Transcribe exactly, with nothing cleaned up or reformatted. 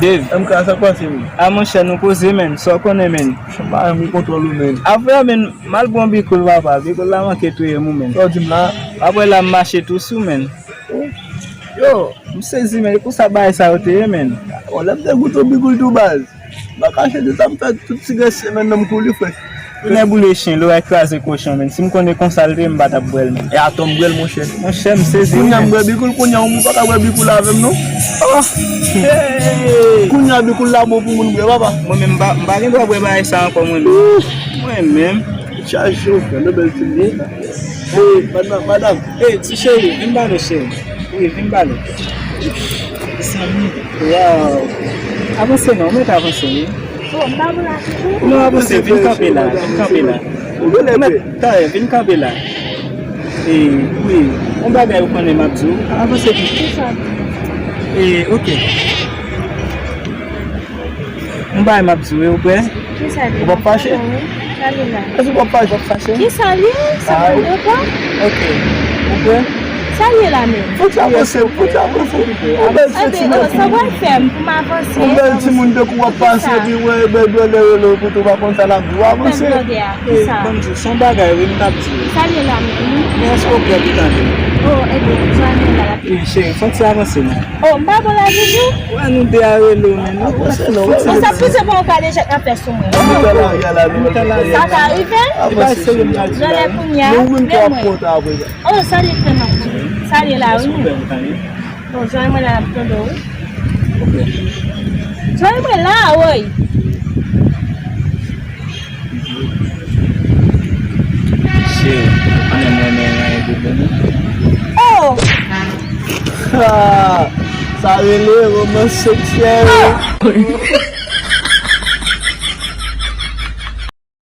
Dave. M K, sa k pase, men? A, monchè, nou poze, men. Sa w konnen, men? Monchè, m pa janm gen kontwòl ou, men. Apre, men, m al pran bikoul, papa. Bikoul la manke touye m, men. Sa w di m la? Apre la, m mache tou sou, men. Yo, m sezi, men. E konsa bagay sa yo te ye, men. Bon, lè m te goute yon bikoul tou, baz. M pa kache di sa, m fè tout ti grenn semèn nan m kouri, frè. Tounen boule chen, loray kraze kochon, men. Si m konnen konsa l te ye, m pa t ap bwè l, men. E atò m bwè l, monchè. Monchè, m sezi, men. Kounye a m bwè bikoul, kounye a ou pa ka bwè bikoul avè m, non. Ah! Hey! Kounye a bikoul la bon pou moun bwè, papa. Mwen menm, m pa, m pa gen dwa bwè bagay sa ankò, mwen menm. Mwen menm. Chaje w, frè, nou bèl ti moun. Hey, madanm, madanm. Hey, ti cheri, vin ba nou, cheri. Wi, vin pale. Mezanmi. Waw. Avanse non, ou mèt avanse, wi. Bon, m pa pou la toujou. Non, avanse, vin kanpe la, vin kanpe la. Ou mèt, talè, vin kanpe la. E, wi, yon bagay ou konnen m ap di w. Avanse vin. Kisa? E, oke. Yon bagay m ap di w, wi, ou prè? Kisa li? Ou p ap fache? Sa li la? Èske w p ap fache? W ap fache? Kisa li? Sa pa de kwa? Oke. Ou prè? Sa li la menm? Fò ti avanse, fò ti avanse. Yon bèl ti timoun. Sa w pral fè m pou m avanse? Yon bèl timoun tankou w ap pase, epi wè, bèl blòdè rele w pou tou, pa konn sa l ap di w, avanse. Bèl blòdè a, kisa? Ban m di w, se yon bagay, wi, m t ap di w. Sa li la menm? Men èske w prè pou tande? Oh, ebyen, sa li la. Wi, cheri, fò ti avanse, non. Oh, m pa bon la toujou? Wè nou de a rele w, men nou pa fè non. Sa pise pou yon ka deja ap fè sou mwen. Sa ka rive? Nan lè kounye a, men mwen. Oh, sa li fè nan kou. Sa li la, wi. Bon, jwenn mwen la, ap tande w. Jwenn mwen la, woy. Cheri, ou konnen m renmen rayi bebe, non? Oh! Ha! Sa rele romans seksyèl.